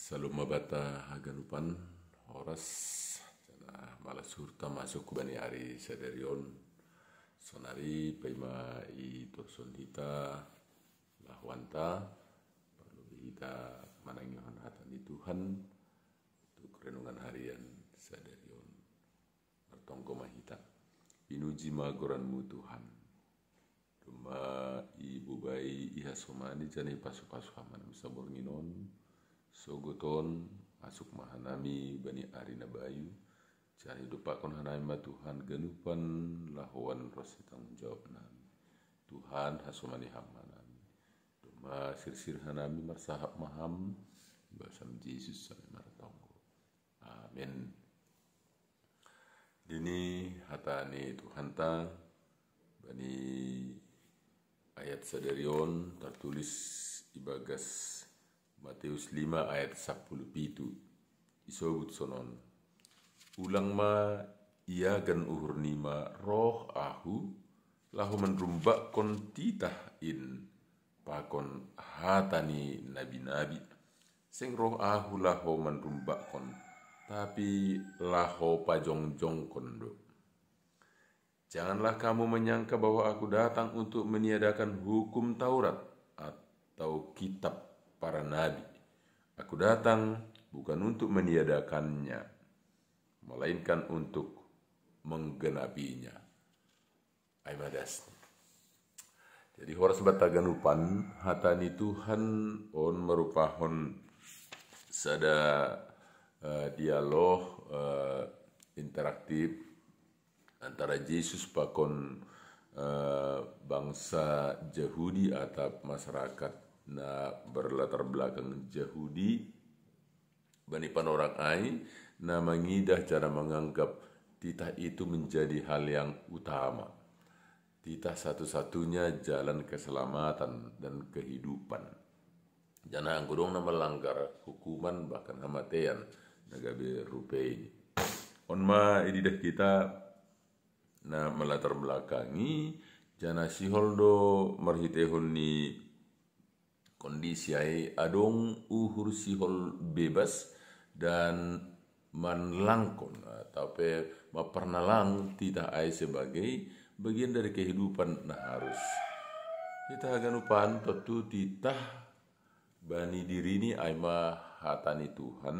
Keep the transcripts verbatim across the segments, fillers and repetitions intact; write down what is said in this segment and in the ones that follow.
Salom mabata haganupan horas, jana malas hurta masuk bani ari sadarion. Sonari paima i torson hita lahuanta, parlu hita manangihon hata ni Tuhan untuk renungan harian sadarion. Martonggo ma hita. Pinuji ma goranmu Tuhan. Domma ibobai ihasomani jana ipasu-pasu Ham manami saborngin on, sogot on, masuk ma hanami bani ari na bayu, jana idompakkon hanami ma Tuhan ganupan lahoan ronsi tanggung jawab nami. Tuhan, hasomani Ham hanami. Domma sirsir hanami marsahap ma Ham, basam Jesus hanami martonggo. Amin. Dini hata ni Tuhanta bani ayat sadarion tertulis ibagas Matius lima ayat sapuluh pitu. Isobut sonon. Ulang ma iagan uhur nima roh Ahu, laho manrumbakkon titah in pakon hata ni nabi-nabi. Seng roh Ahu laho manrumbakkon, tapi laho pajongjongkon do. Janganlah kamu menyangka bahwa Aku datang untuk meniadakan hukum Taurat atau kitab para nabi. Aku datang bukan untuk meniadakannya, melainkan untuk menggenapinya. Ai ma dasni. Jadi horas banta haganupan, hata ni Tuhan on marupahon sada uh, dialog uh, interaktif antara Jesus pakon uh, bangsa Jahudi atau masyarakat na berlatar belakang Jahudi bani panorang ai na mangidah cara menganggap titah itu menjadi hal yang utama. Titah satu-satunya jalan keselamatan dan kehidupan. Jana anggo dong na melanggar hukuman bahkan hamatean na gabe rupe ini. On ma ididah kita na melatar belakangi jana sihol do marhitehon ni kondisi ai adong uhur sihol bebas dan manlangkon atau pe maparnalang titah ai sebagai bagian dari kehidupan na harus. Titah haganupan tontu titah bani dirini ai ma hata ni Tuhan,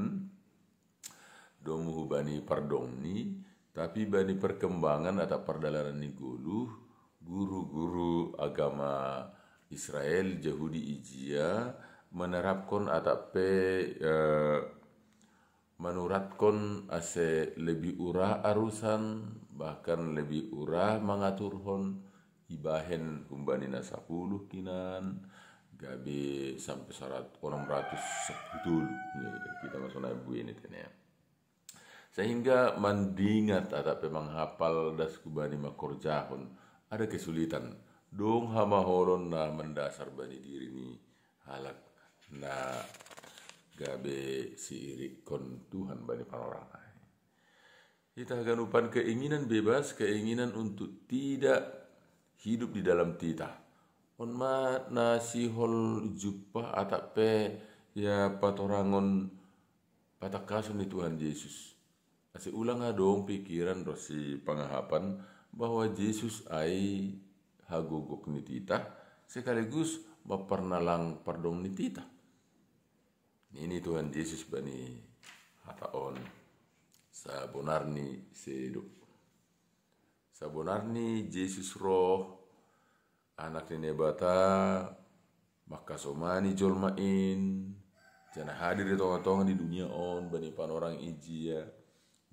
domu hubani pardongni, tapi bani perkembangan atau pardalanan ni goluh, guru-guru agama Israel, Jahudi ijia, menerapkan atau pe eh, manuratkan ase lebih urah arusan, bahkan lebih urah mangaturhon ibahen humbani na sapuluh kinan gabe sampai sarat onom ratus sapuluh tolu. Kita masuk na buin itu ya. Sehingga mandingat atau pe manghapal das hubani makorjahon ada kesulitan. Dong hamaholon na mendasar bani diri ni halak na gabe siirikkon Tuhan bani panorang ai. Titah haganupan keinginan bebas, keinginan untuk tidak hidup di dalam titah. On ma na sihol jumpah atau pe ya patorangon patangkason ni Tuhan Jesus. Ase ulang adong pikiran ronsi pangahapan bahwa Jesus ai hagogok ni titah sekaligus maparnalang pardong ni titah. Nini Tuhan Jesus bani hata on. Sabonarni sedo. Sabonarni Jesus roh, Anak ni Naibata, mangkasomani jolma in, jana hadir di tonga-tonga di dunia on bani panorang ijia,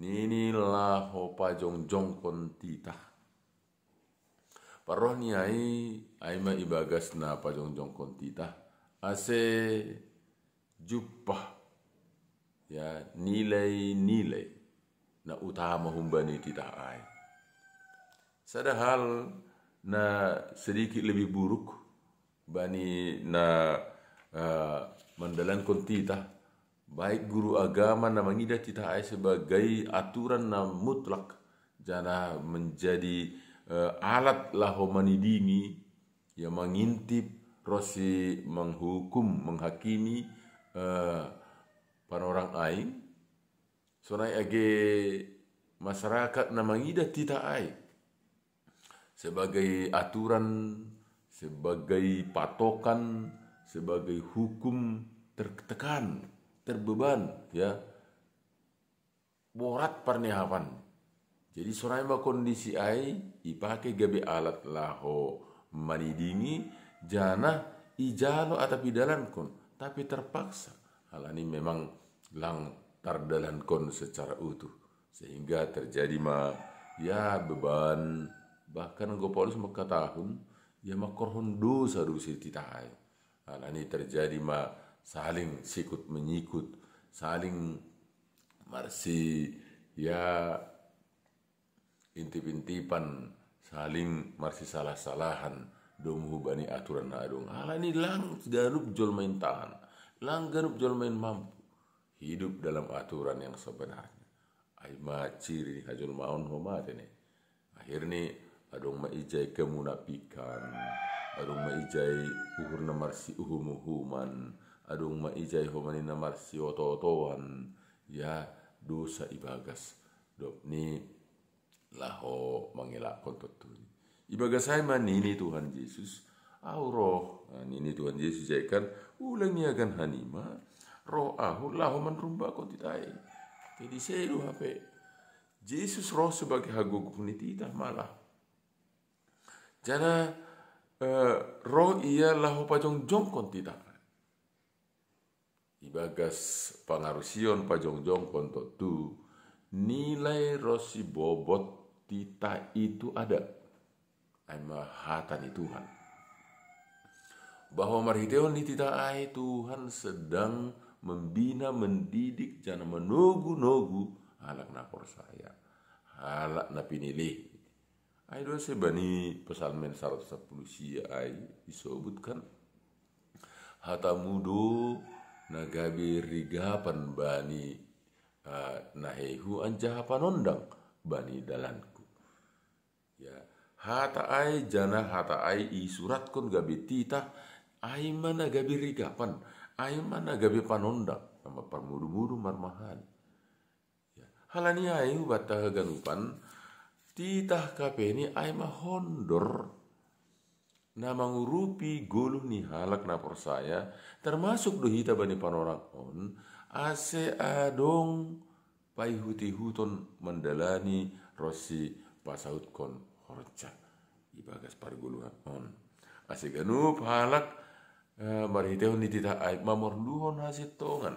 nini laho pajongjongkon titah. Parroh ni ai, ai ma ibagas na pajongjongkon titah, ase jumpah ya nilai-nilai na utama humbani titah ai. Sada hal na sedikit lebih buruk bani na uh, mandalankon titah, baik guru agama na mangidah titah ai sebagai aturan na mutlak jana menjadi uh, alat laho manidingi ya mangintip ronsi menghukum menghakimi uh, panorang ai, sonai age masyarakat na mangidat titah ai sebagai aturan, sebagai patokan, sebagai hukum tertekan, terbeban, ya. Borat parniapan. Jadi sonai ma kondisi ai, ipake gabe alat laho manidingi, janah ijalo atap idalankon, tapi terpaksa. Halani memang lang tardalankon secara utuh. Sehingga terjadi ma, ya, beban. Bahkan enggo Paulus mengkatahon, ya, mangkorhon dosa do si titah ai. Halani terjadi ma saling sikut menyikut, saling marsi, ya, intip-intipan, saling marsisalah-salahan, domu hubani aturan na adong. Halani lang ganup jolma in tahan, lang ganup jolma in mampu hidup dalam aturan yang sebenarnya. Ai ma ciri ni hajolmaon homa tene. Akhirni adong ma ijai kemunapikan, adong ma ijai uhur na marsiuhum-uhuman, adong ma ijai homa ni na marsioto-otoan, ya, dosa ibagas dob ni laho mangelakhon tontuni. Ibagas ai ma nini Tuhan Jesus, "Ahu roh," nah, nini Tuhan Jesus, "jaikan ulang niagan hanima, roh ahu laho manrumbahkon titah ai." Jadi sedo hape Jesus roh sebagai hagogoh ni titah malah. Janah eh, roh ia laho pajongjongkon titah. Ibagas pangarusion pajongjongkon tontu, nilai ronsi bobot titah itu ada. Ai ma hata ni Tuhan. Bahwa marhiteihon ni titah ai Tuhan sedang membina, mendidik, janah manogu-nogu halak na porsaya, halak na pinilih. Ai do ase bani Psalmen saratus sapuluh sia ai isobutkan, "Hatamu do na gabe rigapan bani uh, naheihu anjaha panondang bani dalanku." Ya, hata ai janah hata ai isuratkon gabe titah, ai ma na gabe rigapan, ai ma na gabe panondang, nama parmudu-mudu marmahali. Ya, halani ai hubanta haganupan, titah kapeni ai ma hondor na mangurupi goluh ni halak na porsaya, termasuk do hita bani panorang on, ase adong paihut-ihuton mandalani ronsi pasautkon horja ibagas pargoluhan on. Ase ganup halak eh, marhiteihon ni titah ai mamorluhon hasintongan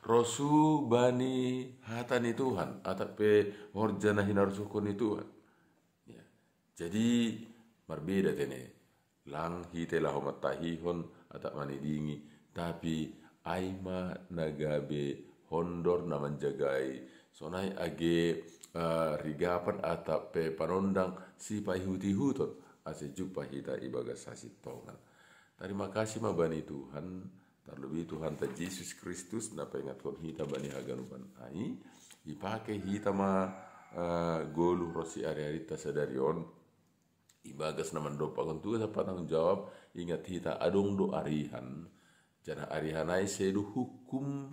rosuh bani hata ni Tuhan, atap pe horja na hinarosuhkon ni Tuhan. Ya. Jadi marbeda tene, lang hita laho mantahihon atap manidingi, tapi ai ma na gabe hondor na manjagai, sonai age eh, rigapan atap pe panondang sipaihut-ihuton, ase jumpah hita ibagas hasintongan. Tarima kasih ma bani Tuhan, tarlubi Tuhanta Jesus Kristus na paingatkon hita bani haganupan ai, ipake hita ma eh, goluh ronsi ari-arinta sadari on, ibagas na mandompakkon tugas patanggung jawab, ingat hita adong do arihan, janah arihan ai sedo hukum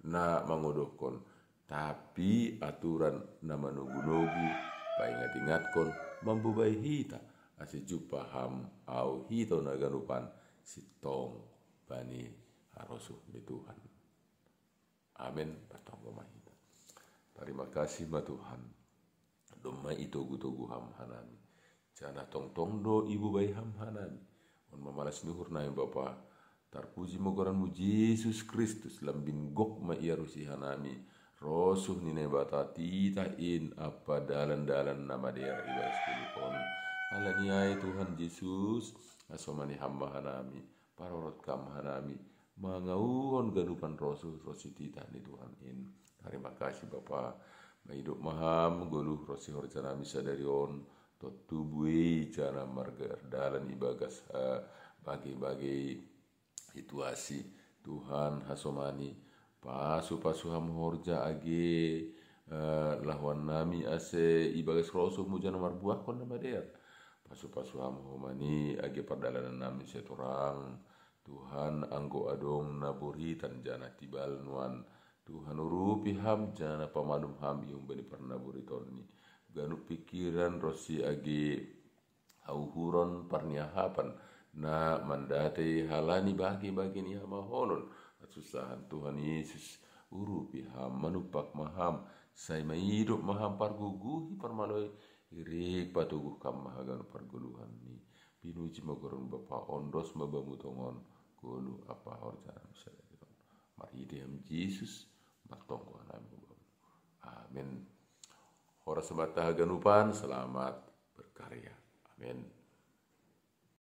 na mangodohkon, tapi aturan na manogu-nogu, paingat-ingatkon, mambobai hita, ase jumpah ham ahu hita on haganupan sintong bani harosuh ni Tuhan. Amen. Patonggo ma hita. Tarima kasih ma Tuhan. Domma itogu-togu ham hanami. Janah tongtong do ibobai ham hanami. On ma malas ni uhur nami Bapa. Tarpuji ma goranmu Jesus Kristus, lambin gok ma iarusi hanami rosuh ni Naibata titah in ampa dalan-dalan na madear ibagas goluh on. Halani ai Tuhan Jesus, hasomani ham ma hanami, parorot kam hanami, mangauhon ganupan rosuh ronsi titah ni Tuhan in. Tarima kasih Bapa, maidop ma ham goluh ronsi horja nami sadari on, tontu buei janah mardalan ibagas eh, bage-bage situasi. Tuhan hasomani, pasu-pasu ham horja age eh, lahoan nami ase ibagas rosuhmu janah marbuahkon na madear. Pasu-pasu ham homani age pardalanan nami sai torang, Tuhan, anggo adong na boritan jana tibal nuan, Tuhan, urupi ham jana pamalum ham i umbani parnaboritonni. Ganup pikiran ronsi age hauhuron parniahapan na mandate halani bagi-bagi ni hamaholon, susahan, Tuhan Yesus, urupi ham, manumpak ma ham, sai maidop ma ham, parguguhi, parmaloi, irik patoguhkan ma haganup pargoluhan ni. Pinuji ma goran Bapa, ondos ma Bamu tongon, golu ampa horja nami sadari on. Marhite ham Jesus, martonggo hanami. Amin. Horas ma haganupan, selamat berkarya. Amin.